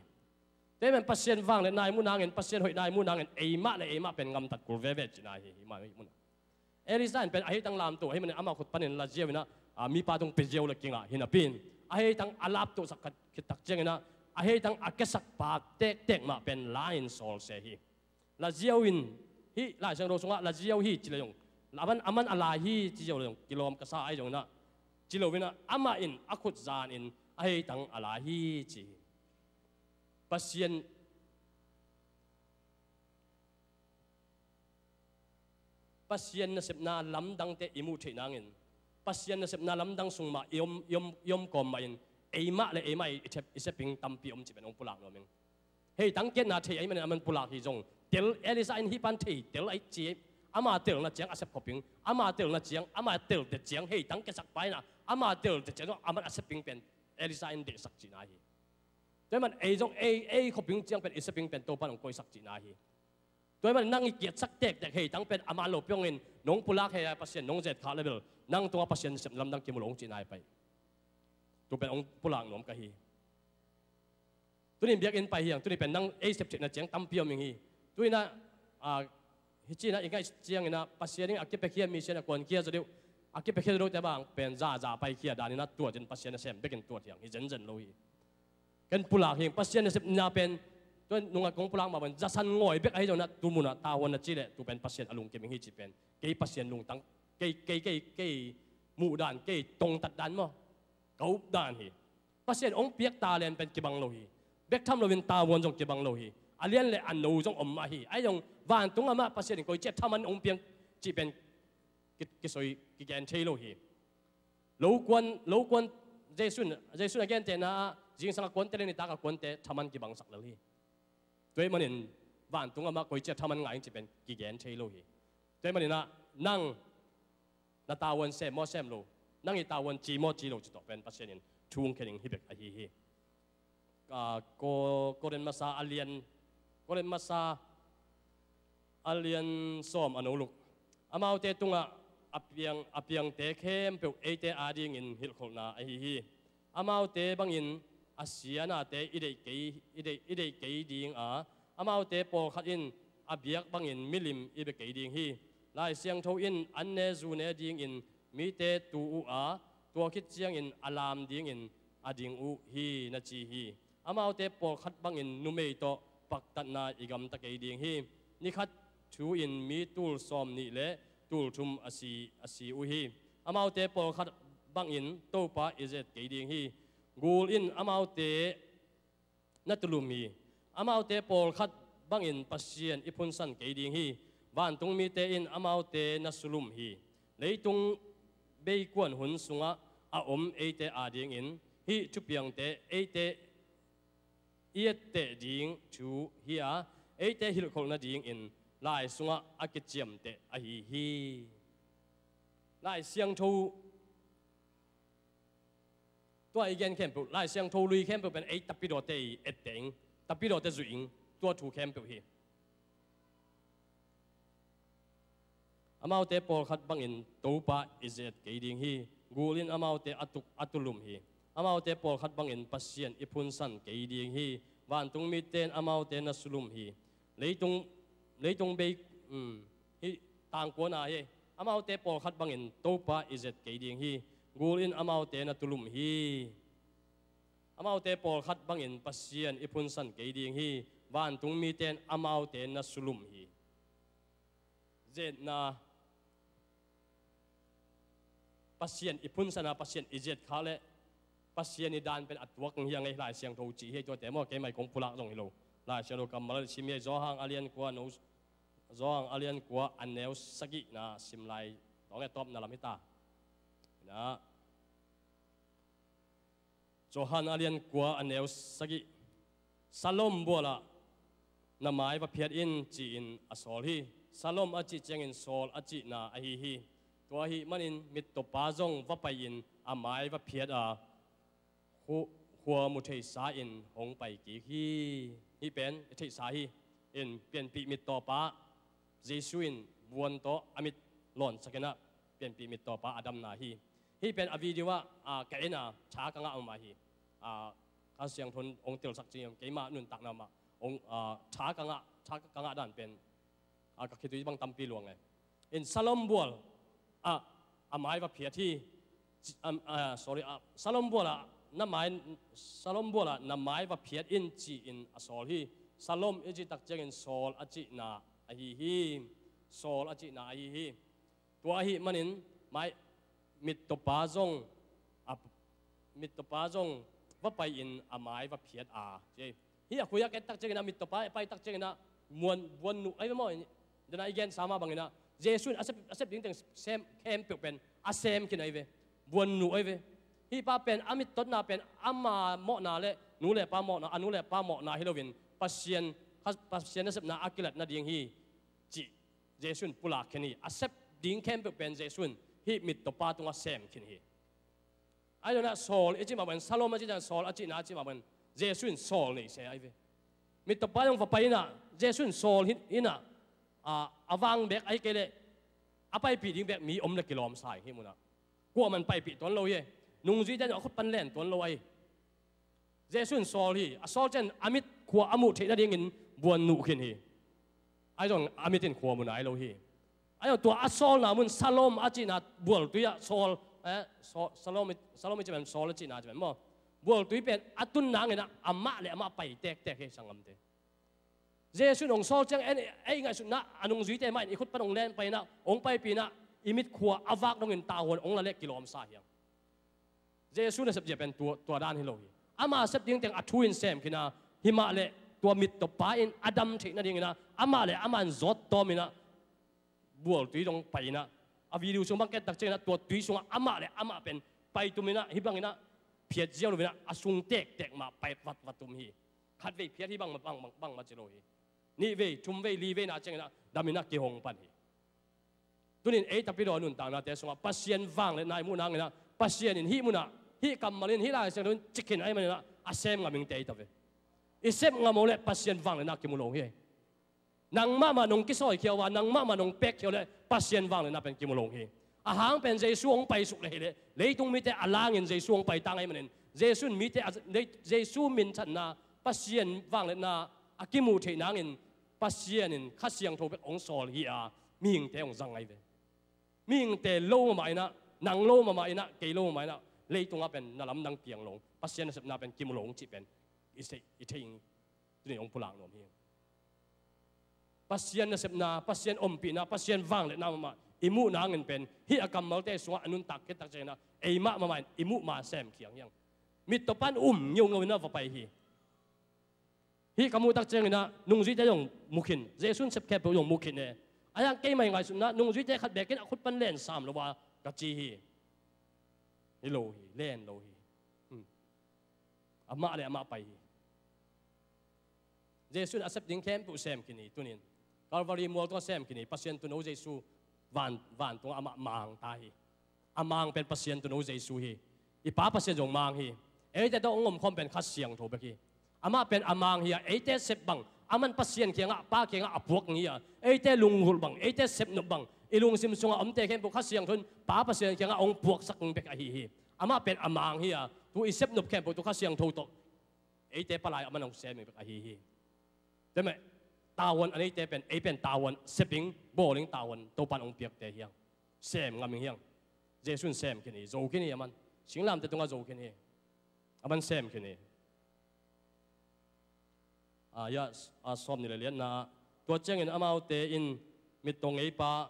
Tua ahih manin Pasian vangliatna i muh nangin, Pasian hoihna i muh nangin eimah le eimah pen ngamtat kul veve cihna hi. Hih mah hih munah Elisha in pen a heitang lamto ahih manin amah khut panin laziau inah, a, mipa tung pia ziau le kingah hi napi in a heitang a laptohsak khat khittak cianginah a heitang a kiasakpa tektek mah pen la-in sawl se hi. Laziau in, hih Lai Siangtho sungah laziau hi ci le zong, a man, a man a la hi ci ziau le zong kilawm ka sa ahi zonginah, ci loinah amah in a khut zanin a heitang a la hi ci hi. Pasian Pasian nasepna lamdangte i muh theih nangin Pasian nasepna lamdang sung mah i om, i om, i om kawm mahin eimah le eimah i, i seping tampi om cih pen hong pulak nuam ing. Heitang kiatna thei ahih manin a man pulak hi zong tel, Elisha in hih pan thei tel ahi ci, ama telna ciang a sep khop ing. Ama telna ciang, ama telte ciang heitang kiasakpa inah ama telte ciang zong a man a seping pen Elisha in deihsak cihna hi. Tua ahih man ei zong ei, ei khoping ciang pen i seping pen Topan hong koihsak cihna hi. Tua ahih man nang i kiatsak tektek heitang pen a man lo piongin nong pulak hei a Pasian nong zet khak le bel nang tungah Pasian nasep lamdang kimu lo hong cihna hi pai. Tu pen hong pulak nuam ka hi. Tunin biakinn pai hi hang, tuni pen nang ei septheihna ciang tampi om ing hi. Tuinah, a, hi cinah i ngaih cianginah Pasian in a kipiakhia mission a kuankhia zaw deuh, a kipiakhia zaw deuhte bang pen zaza paikhia daninah tuatin Pasian a sem bekin tuat hi hang, hi zenzen lo hi. Ken pulak hi ing, Pasian nasepna pen, tua nungah kong pulak mah pen zasan ngawi bek ahi zonah tu munah tahuan na ci leh tu pen Pasian a lungkim ing hi ci pen kei Pasian lungtang, kei, kei, kei, kei muhdan, kei tongtatdan maw, ka updan hi. Pasian hong piak talent pen kibang lo hi. Bek tham loin tavuan zong kibang lo hi. A lian le a no zong om mah hi. Ahi zong vantungah mah Pasian in koici a thaman hong piang cih pen ki, kisoi, kigen thei lo hi. Lokuan, lokuan, Jesuh in, Jesuh in a gentehna ah zingsang a kuante le nitak a kuante thaman kibangsak lel hi. Tua ahih manin vantungah mah koici a thaman ngai ing cih pen kigen thei lo hi. Tua ahih maninah nang na tavuan sem maw sem lo, nang i tavuan ci maw ci lo cih tawh pen Pasian in thu hong khen ing hi bek ahi hi. A, Ko-, Korin masa a lian, Korin masa a lian sawm a no luk. Amaute tungah a piang, a piangte khempeuh eite adingin hilhkholhna ahi hi. Amaute bangin a sia nate i deih kei, i deih, i deih kei ding a, amaute pawlkhat in a biak bangin milim i bia kei ding hi. Lai Siangtho in an ne zu ne dingin mite tu uh a, tua khit ciangin a lam dingin a ding uh hi, na ci hi. Amaute pawlkhat bangin numei tawh paktatna i gamta kei ding hi. Nikhat thu-in mi tul sawm nih le tul thum a si, a si uh hi. Amaute pawlkhat bangin Topa i zet kei ding hi. Gul in amaute na tulum hi. Amaute pawlkhat bangin Pasian i phunsan kei ding hi. Vantung mite in amaute na sulum hi. Leitung beikuan hun sungah a om eite adingin hih thupiangte eite i etteh ding thu hi a, eite hilhkholh nadingin Lai sungah a kiciamteh ahi hi. Lai Siangtho tua i gen khempeuh, Lai Siangtho lui khempeuh pen ei tapidawte i etteh ing, tapidawte zuih ing, tua thu khempeuh hi. Amaute pawlkhat bangin Topa i zet kei ding hi. Gul in amaute a tuk, a tulum hi. Amaute pawlkhat bangin Pasian i phunsan kei ding hi. Vantung mite in amaute na sulum hi. Leitung, leitung bei, um, hih tangkuana hi. Amaute pawlkhat bangin Topa i zet kei ding hi. Gul in amaute na tulum hi. Amaute pawlkhat bangin Pasian i phunsan kei ding hi. Vantung mite in amaute na sulum hi. Zetna, Pasian i phunsan a, Pasian i zet khak leh Pasian i dan pen a tuak hi a, ngei Lai Siangtho cih hi. Tuate maw, keimah kong pulak zong hi lo. Lai Siangtho kammal sim hi. Johan a lian kua no, Johan a lian kua a neu sagihna sim lai tawng e, tawpna lam hi ta. Ina, Johan a lian kua a neu sagih. Salom bualah na mai va phiat in, ci-in a sawl hi. Salom a cih ciangin sawl a cihna ahi hi. Tua ahih manin mittawpa zong va pai-in a mai va phiat a, khu-, khua mu theisa in hong pai kik hi. Hih pen i theihsa hi. In pianpih mittawpa Jesuh in vuan tawh a mit lawnsak inah pianpih mittawpa a damna hi. Hih pen a video ah, a, ka en a, tha ka ngah mah hi. A, Kha Siangtho in hong telsak ciang keimah nuntakna mah hong, a, tha ka ngah, tha ka ngah dan pen, a, ka khitui bang tampi luang e. In Salom bual, a, a mai va phiat hi. Ci-, am, a, sorry, a, Salom bualah na mai, Salom bualah na mai va phiat in, ci-in a sawl hi. Salom i cih tak ciangin sawl a cihna ahi hi. Sawl a cihna ahi hi. Tua ahih manin mai, mittawpa zong, a, mittawpa zong va pai-in a mai va phiat a, ci hi. Hih a khui a ka et tak ciangin ah, mittawpa a pai tak ciangin ah, muan, vuan nuh ahi ve maw. Dena i gensa mah bangin ah, Jesuh in a sep, a sep ding teng sem khempeuh pen a sem khin ahi ve. Vuan nuh ahi ve. Hih pa pen a mittotna pen ama mawhna le nu le pa mawhna, a nu le pa mawhna hi loin Pasian, Pasian nasepna a kilat nading hi, cih Jesuh in pulak khin hi. A sep ding khempeuh pen Jesuh in hih mittawpa tungah sem khin hi. Ahi zongin ah sawl i cih mah bangin, Salom a cih ciang sawl a cihna a cih mah bangin, Jesuh in sawl nei se ahi ve. Mittawpa zong va pai inah, Jesuh in sawl hi inah, a, a vang bek ahi kei leh a paipih ding bek mi om le kilawm sa hi hih munah. Kuamah in paipih tuan lo hi. Nungzuite in a khut pan len tuan lo ahi. Jesu in sawl hi. A sawl ciang a mit khua a muh theih nadingin buan nuh khin hi. Ahi zong a mit in khua mu nai lo hi. Ahi zong tua a sawlna mun Siloam a cihna bualtui ah sawl, eh, sawl, Siloam, Siloam i cih pen sawl a cihna cih pen maw. Bualtui pen a tun nangin ah amah le amah pai tektek hi sanggamte. Jesu in hong sawl ciang en, ei ngaihsutna a nungzuite mah in i khut pan hong len pai in ah, hong paipi in ah, i mit khua a vak dongin tavuan hong la leh kilawm sa hiang. Jesu nasep zia pen tua, tua dan hi lo hi. Ama sep ding teng a thu in sem khin a, hi mah leh tua mittawp pa in a dam theih nadingin ah, amah le amah in zawt tawm in ah, bualtui dong pai in ah, a video sung bang ket tak ciangin ah, tua tui sungah amah le amah pen pai tum in ah, hih bangin ah phiat ziau lo in ah, a sung tektek mah pai vatvat tum hi. Khat vei phiat hi bang, bang, bang, bang mah ci lo hi. Nih vei, thum vei, li vei na ciangin ah, dam in ah kihong pan hi. Tunin ei tapidaw nuntaknate sungah Pasian vangliatna i muh nangin ah, Pasian in hih munah, hih kammal in, hih Lai Siangtho in cih khin ahih manin ah, a sem ngam ing te hi ta ve. I sep ngam uh leh Pasian vangliatna kimu lo hi. Nang mahmah nong kisawikhia uh a, nang mahmah nong pekkhia uh leh Pasian vangliatna pen kimu lo hi. A hang pen Jesu hong paisuk leh hi leh, leitung mite a langin Jesu hong paita ngei manin, Jesu in mite a, lei-, Jesu minthanna, Pasian vangliatna a kimuh theih nangin, Pasian in Kha Siangtho bek hong sawl hi a, mihingte hong zang ngai ve. Mihingte lo mahmah in ah, nang lo mahmah in ah, kei lo mahmah in ah, leitungah pen na lamdang piang lo, Pasian nasepna pen kimu lo cih pen i thei, i thei ing. Tunin hong pulak nuam hi. Pasian nasepna, Pasian ompihna, Pasian vangliatna mahmah i muh nangin pen, hih a kammalte sungah a nuntak khit tak ciangin ah, eimah mahmah in i muh ma sem khiang hiang. Mittawp pan um ngeungeu in ah va pai hi. Hih ka muh tak ciangin ah, nungzuite zong mu khin, Jesu in sep khempeuh zong mu khin e. A hiang keimah i ngaihsutna, nungzuite khat bekin a khut pan len sam lo a, ka ci hi. Hi lo hi, len lo hi. Hmm. Amah le amah pai hi. Jesu in a sep ding khempeuh sem khin hi, tunin. Calvary mual tungah sem khin hi, Pasian tuuno Jesu van, vantungah amah mang ta hi. A mang pen Pasian tuuno Jesu hi. I Pa Pasian zong mang hi. Eite tawh hong omkhawm pen Kha Siangtho bek hi. Amah pen a mang hi a, eite sep bang, aman Pasian kiangah, Pa kiangah a puak hi a, eite lunggulh bang, eite sepnop bang, i lungsim sungah omte khempeuh Kha Siangtho in Pa Pasian kiangah hong puaksak bek ahi hi. Amah pen a mang hi a, tu i sepnop khempeuh tu Kha Siangtho tawh eite palai aman hong sem bek ahi hi. Tua mah, tavuan a neite pen, ei pen tavuan, sep ing, bawl ing tavuan, Topa'n hong piakte hiang. Sem ngam ing hiang. Jesu in sem khin hi, zo khin hi aman. Singlamteh tungah zo khin hi. Aman sem khin hi. A, ya, a, sawm nih le liatna ah. Tua ciangin amaute in mittong ngeipa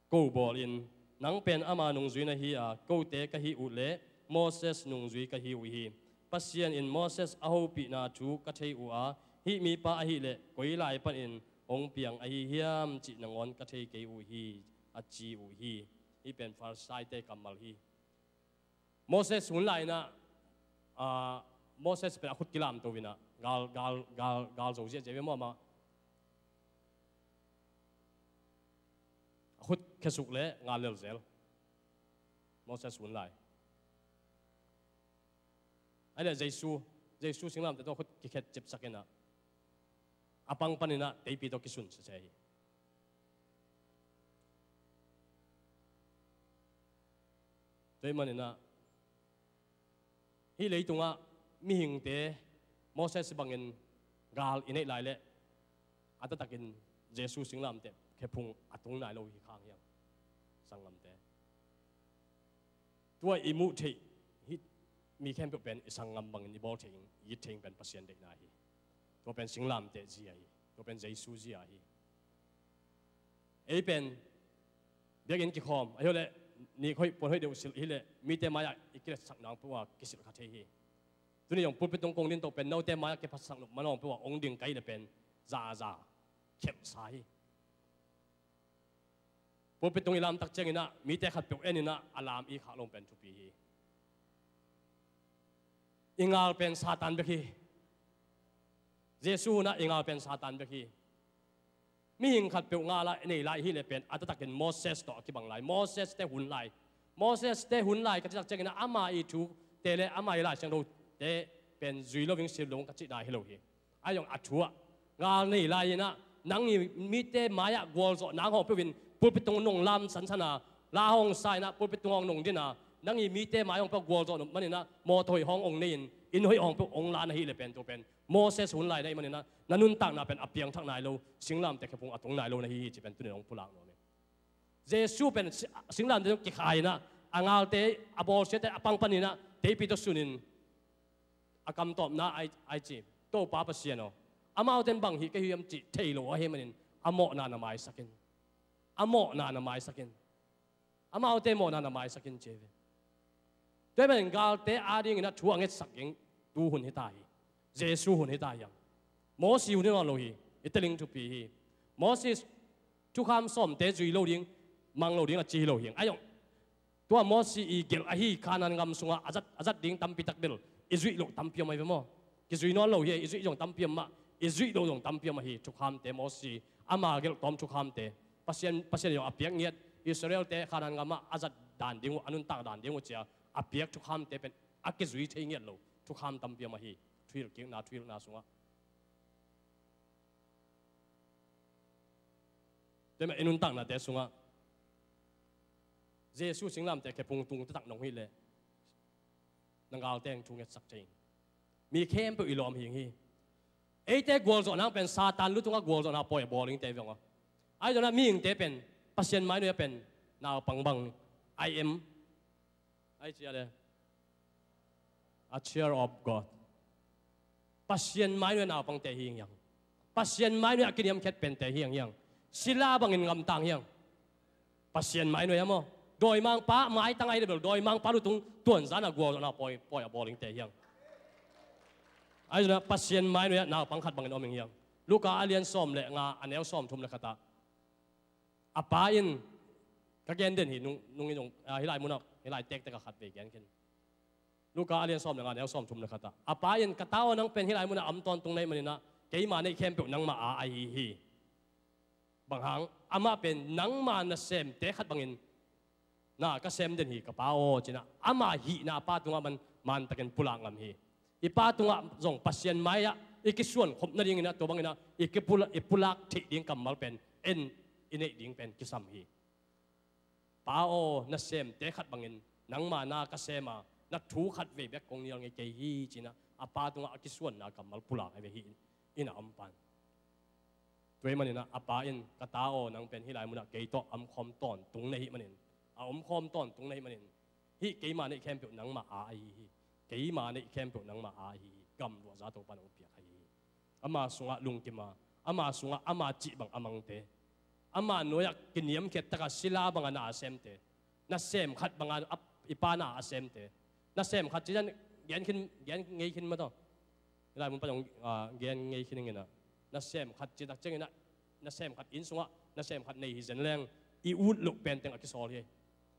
ko bawlin, nang pen ama nungzui na hi a, kote ka hih uh leh Moses nungzui ka hi uh hi. Pasian in Moses a hopihna thu ka thei uh a, hih mipa ahih leh koi lai panin hong piang ahi hiam cih nangawn ka thei kei uh hi, a ci uh hi. Hih pen Farisaite kammal hi. Moses hun lai-in ah, ah, Moses pen a khut kilamto in ah, gal, gal, gal, gal zo ziahziah ve maw amah. A khut khesuk leh ngal lelzel. Moses hun lai. Ahih leh Jesu, Jesu singlamteh tawh a khut kikhet cipsak in ah, a pang panin ah teipi tawh kisun sese hi. Tua ahih manin ah, hih leitungah mihingte Moses bangin gal i neih lai leh, a taktakin Jesu singlamteh khephung a tung nai lo hi khang hiang, sanggamte. Tua i muh theih, hih mi khempeuh pen i sanggam bangin i bawl theih ing, i it theih ing pen Pasian deihna hi. Tua pen singlamteh zia hi. Tua pen Jesu zia hi. Ei pen biakinn kikhawm, ahih leh nik hoih, puan hoih deuh silh ahih leh, mite mai-ah i kiletsakna hong peuh a kisilh kha thei hi. Tuni zong pulpit tung kong ding to pen note mai-ah kiphatsak nop man hong peuh a hong ding ka hih leh pen zaza khelhsa hi. Pulpit tung i lamtak ciangin ah, mite khatpeuh en in ah, a lam i khak lo pen thupi hi. I ngal pen Satan bek hi. Jesu hun ah i ngal pen Satan bek hi. Mihing khatpeuh ngal ah i nei lai ahih leh pen, a taktakin Moses tawh a kibang lai. Moses te hun lai. Moses te hun lai ka cih tak ciangin ah, ama i thute leh ama i Lai Siangthote pen zui lo ing, sim lo ing ka cihna hi lo hi. Ahi zong a thu ah, ngal nei lai-in ah, nang i mite mai-ah gualzawhna hong peuh in, pulpit tung nong lam sansan a, la hong sa in ah, pulpit tung hong nong din a, nang i mite mai hong peuh gualzawh nop manin ah, mawtaw hoih hong hong nei in, Inn hoih awng peuh hong la na hih leh pen tua pen Moses hun lai na hih manin ah na nuntakna pen a piangthak nai lo, singlamteh khephung a tung nai lo na hi hi cih pen tuni-in hong pulak nuam hi. Jesu pen si-, singlamteh tawh kikhai in ah, a ngalte, a bawlsiate a pang panin ah, teipi tawh sunin a kamtawpna ai, ai ci, Topa Pasian aw, amaute in bang hih ka hi hiam cih thei lo ahih manin a mawhna na maisak in. A mawhna na maisak in. Amaute mawhna na maisak in ci hi ve. Tua ahih manin galte adingin ah thu a ngetsak ding tu hun hi ta hi. Jesu hun hi ta hi hang. Mosi hun hi nawn lo hi. I teling thupi hi. Mosi thukham sawmte zui lo ding, mang lo ding a ci hi lo hi hang. Ahi zong, tua Mosi i gelh ahi Kanaan gam sungah a zat, a zat ding tampi tak bel i zuih loh tampi om ahi ve maw. Kizui nawn lo hi, i zuih zong tampi om mah, i zuih loh zong tampi om ahi, thukhamte, Mosi ama gelh tawm thukhamte. Pasian, Pasian zong a piak ngiat, Israelte Kanaan gamah a zat dan ding uh, a nuntak dan ding uh ci-a a piak thukhamte pen a kizui thei ngiat lo, thukham tampi om ahi, thuhilhkikna, thuhilhna sungah. Tua mah i nuntaknate sungah Jesu singlamteh khephung tung taktak nong hih leh na galte in thu ngetsak thei ing. Mi khempeuh i lawm hi ing hi. Eite gualzawhna pen Satan lu tungah gualzawhna pawi a bawl ingte viang aw. Ahi zongin ah mihingte pen Pasian mainuai ah pen naupang bang, I am, ai ci a le, a child of God. Pasian mainuai ah naupangte hi ing hiang. Pasian mainuai ah kiniamkhiat pente hi ing hiang. Sila bangin ngamtang hiang. Pasian mainuai ah maw, dawimangpa maitang ahi leh bel dawimangpa lutung tuanzan a gualzawhna pawi, pawi a bawl ingte hiang. Ahi zongin ah Pasian mainuai ah naupang khat bangin om ing hiang. Luka a lian sawm le nga, a neu sawmthum le khat ah, a pa in, ka gen den hi, nung, nung in zong, ah, hih lai munah, hih lai tektek ah khat vei gen khin. Luka a lian sawm le nga, a neu sawmthum le khat ah, a pa in, ka ta aw, nang pen hih lai munah a om tawntung na hih manin ah keima neih khempeuh nangmah aa ahi hi. Bang hang, amah pen nangma nasemte khat bangin na ka sem den hi, ka pa aw, ci-in ah ama hihna a pa tungah man, mantakin pulak ngam hi. I pa tungah zong Pasian mai-ah i kisuan khop nadingin ah, tua bangin ah i kipula-, i pulak theih ding kammal pen en i neih ding pen kisam hi. Pa aw, nasemte khat bangin nangma na ka sem a, na thu khat vei bek kong nial ngei kei hi, ci-in ah a pa tungah a kisuanna kammal pulak ahi ve, hih inn ah a om pan. Tua ahih manin ah a pa in, ka ta aw, nang pen hih lai munah kei tawh a omkhawm tawntung na hih manin, a omkhawm tawntung na hih manin, hih keima neih khempeuh nangmah aa ahi hi. Keima neih khempeuh nangmah aa ahi hi. Gamluahza Topa in hong piak ahi hi. Ama sungah lungkim a, ama sungah ama cih bang a mangte, ama nuai-ah kiniamkhiat takin sila bangin na a semte, nasem khat bangin a, i pa na a semte, nasem khat ci-in gen khin, gen ngei khin maw taw. Hih lai mun pan zong, ah, gen ngei khin ing in ah, nasem khat cih tak ciangin ah, nasem khat inn sungah nasem khat nei hi zen leng, i ut loh penteng a kisawl hi.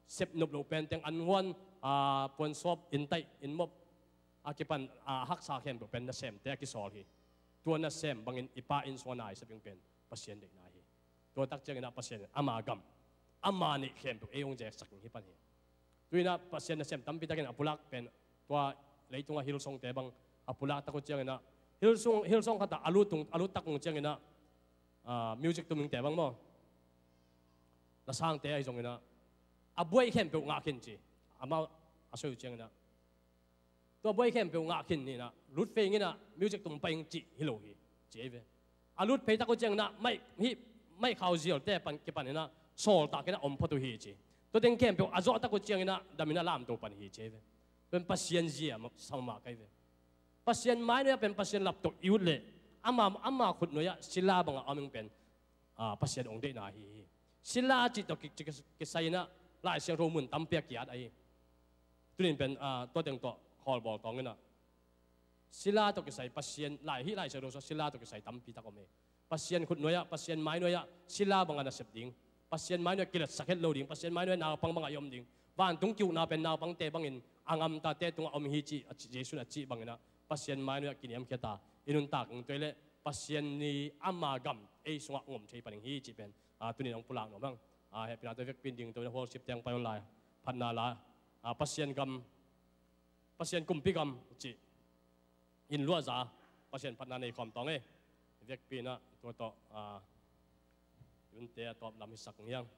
Sep nop loh penteng, an huan, ah, puansawp, inn taih, inn mop, a kipan, ah, haksa khempeuh pen nasemte a kisawl hi. Tua nasem bangin i pa inn sungah na i sep ding pen Pasian deihna hi. Tua tak ciangin ah Pasian in ama gam, ama neih khempeuh ei hong zeksak ding hi pan hi. Tu-in ah Pasian nasem tampi takin a pulak pen, tua leitungah Hillsongte bang a pulak tak uh ciangin ah, Hillsong, Hillsong khat ah a lut tung, a lut tak uh ciangin ah, ah, music tum dingte bang maw, lasangte ahi zongin ah, a buai khempeuh ngah khin ci. Amau a soi uh ciangin ah, tua buai khempeuh ngah khin in ah, lut phei ing in ah, music tum pah ing cih hi lo hi, ci ahi ve. A lut phei tak uh ciangin ah, maih, hih maih khau zialte pan, kipan in ah, sawltak in ah om phot uh hi, ci. Tua teng khempeuh a zawh tak uh ciangin ah, dam in ah lamto pan hi, ci ahi ve. Tua pen Pasian zia mah, sang mah ka hi ve. Pasian mainuai ah pen Pasian lap tawh i ut leh, ama, ama khutnuai ah sila bangin a om ding pen, ah, Pasian hong deihna ahi hi. Sila cih tawh ki, ki, ki, kisai in ah Lai Siangtho mun tampi a ki-at ahi. Tuni-in pen, ah, tua teng tawh khawlbawl tawng in ah, sila tawh kisai Pasian, lai, hih Lai Siangtho sungah sila tawh kisai tampi tak om hi. Pasian khutnuai ah, Pasian mainuai ah sila bangin na sep ding, Pasian mainuai ah kilatsak het lo ding, Pasian mainuai ah naupang bangin i om ding. Vantung ki-ukna pen naupangte bangin a gamtate tungah om hi, ci, a ci, Jesu in a cih bangin ah, Pasian mainuai ah kiniamkhiat a i nuntak ding, tua hi leh Pasian in ama gam ei sungah hong om thei pan ding hi, cih pen, ah, tuni-in hong pulak nuam hang. Ah, hehpihna tawh i vekpi-in dingto in ah, worship teng pai un lai, phatna la, ah, Pasian gam, Pasian kumpi gam cih, inn luahza, Pasian phatna nei khawm tawng ei. Vekpi-in ah tua tawh, ah, i unte a tawp lam hisak ding hi hang.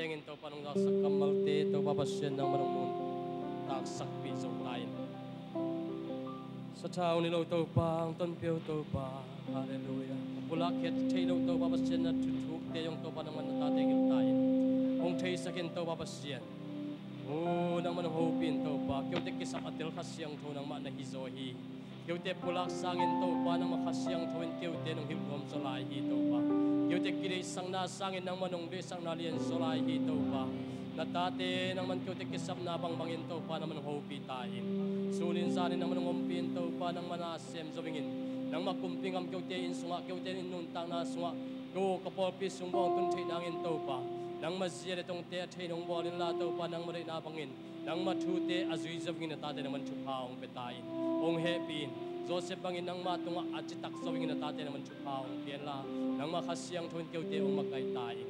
tengin Topa nong zaksak kammalte Topa Pasian nangman hong nuntaksakpih zo ta in. Sathau ni lo Topa, hong tonpih uh Topa. Halleluia. Pulak khiat thei lo Topa Pasian na thuthukte zong Topa nangman na tate hilh ta in. Hong theisak in Topa Pasian. O nangman hong hopih in Topa. Keute kisap a tel Kha Siangtho nangmah na hi zaw hi. Keute pulak sangin Topa nangmah Kha Siangtho in keute nong hilh nuam zaw lai hi Topa. Keute kideihsakna sangin nangmah nong deihsakna lian zaw lai hi Topa. Na tate nangman keute kisapna bangbangin Topa nangman hong hopih ta in. Sunin zanin nangman hong ompih in Topa nangmah na sem zo vingin. Nangmah kumpi ngam keute inn sungah keute inn nuntakna sungah ko ka pawlpi sung bawng tun theih nangin Topa. Nangmah zia le tongte a thei nong bawl inla Topa nangmah deihna bangin. Nangmah thute a zui zo vingin na tate nangman thupha hong pia ta in. Hong hehpih in. Joseph bangin nangmah tungah a citak zo vingin na tate nangman thupha hong pia inla. Nangmah Kha Siangtho in keute hong makaih ta in.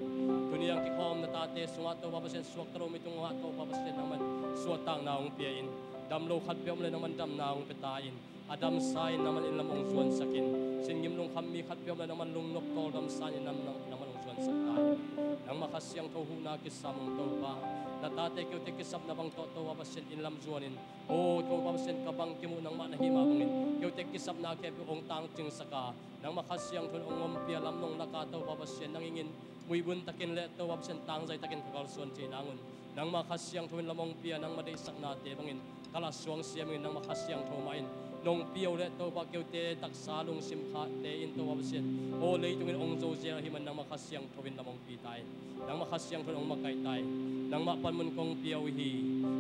Tuni ang kikhawm na tate sungah Topa Pasian suakta lo mi tungah Topa Pasian nangman suahtakna hong pia in. Dam lo khatpeuh om le nangman damna hong pia ta in. A damsa in nangman inn lam hong zuansak in. Sin ngim lungkham mi khatpeuh om le nangman lungnop tawl damsa in inn lam nang, nangman hong zuansak ta in. Nangmah Kha Siangtho huhna kisam hong Topa. Na tate keute kisapna bang tawh Topa Pasian inn lam zuan in. O Topa Pasian ka bang kimuh nangmah na hih mah bangin. Keute kisapna khempeuh hong tangcingsak a. Nangmah Kha Siangtho in hong ompih a lam nong lak a Topa Pasian nang ingin. Muibun takin le Topa Pasian tangzai takin ka kalsuan thei nangun. Nangmah Kha Siangtho in lam hong pia nangmah deihsaknate bangin. Ka la suang siam in nangmah Kha Siangtho mah in. Nong pia uh le Topa keute taksa lungsim khate in Topa Pasian. O leitungin hong zo zel ahih man nangmah Kha Siangtho in lam hong pi ta in. Nangmah Kha Siangtho in hong makaih ta in. Nangmah panmun kong pia uh hi.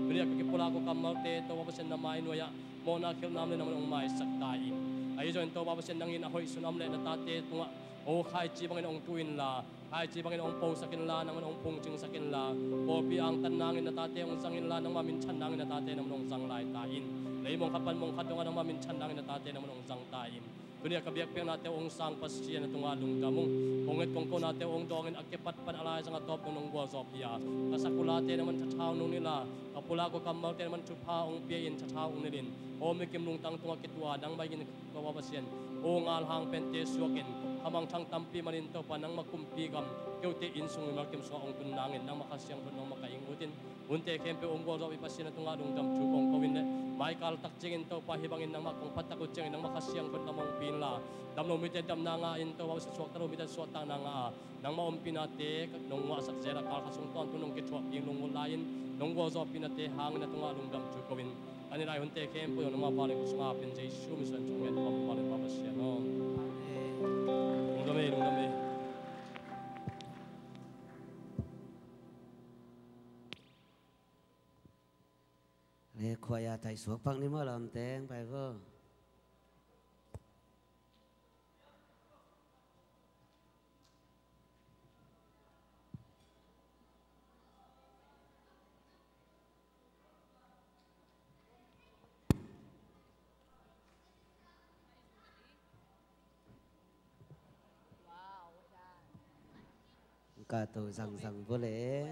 Tuni a ka kipulak uh kammalte Topa Pasian na mai nuai ah. Mawhna khelhna om le nangman hong maisak ta in. Ahi zongin Topa Pasian nangin a hoih sun a om le na tate tungah. O khaici bangin hong tu inla. Khaici bangin hong posak inla, nangman hong phungcingsak inla. Pawlpi angtan nangin na tate hong zang inla, nangmah minthan nangin na tate nangman hong zang lai ta in. Leimong khat pan mong khat dongah nangmah minthan nangin na tate nangman hong zang ta in. Tuni a ka biakpiaknate hong sang Pasian a tungah lungdam ung. Kong et kong konate hong dawngin a kipatpat a laizang a tawp dong nong gualzawhpih a. Ka sakulate nangman thathau nong nilh a. Ka pulak uh kammalte nangman thupha hong pia in thathau hong nilh in. Aw mikim lungtang tungah kituah nangmah in Topa Pasian, aw ngalhang pente suakin, khamangthang tampi manin Topa nangmah kumpi gam, keute inn sung mimal kim sungah hong tun nangin nangmah Kha Siangtho in nangmah ka ing utin, hunte khempeuh hong gualzawhpih Pasian a tungah lungdam thu kong ko in le, maikal tak ciangin Topa hih bangin nangmah kong phattak uh ciangin nangmah Kha Siangtho in lam hong pi inla, dam lo mite damna ngah in Topa Pasian suakta lo mite suahtakna ngah a, nangmah ompihnate nong nguahsak zel a kal khat sung tawntung nong kithuahpih lunggulh lai-in, nong gualzawhpihnate hangin a tungah lungdam thu ko in, Kan i lai hunte khempeuh zong nangmah vanglian khuasung a pen Jesu min suang thungen khawm vanglian pa Pasian aw. Lungdam ei, lungdam ei. Le khuaia taisuak pak ni maw lamteng pai vo. Ka to zangzang vo le.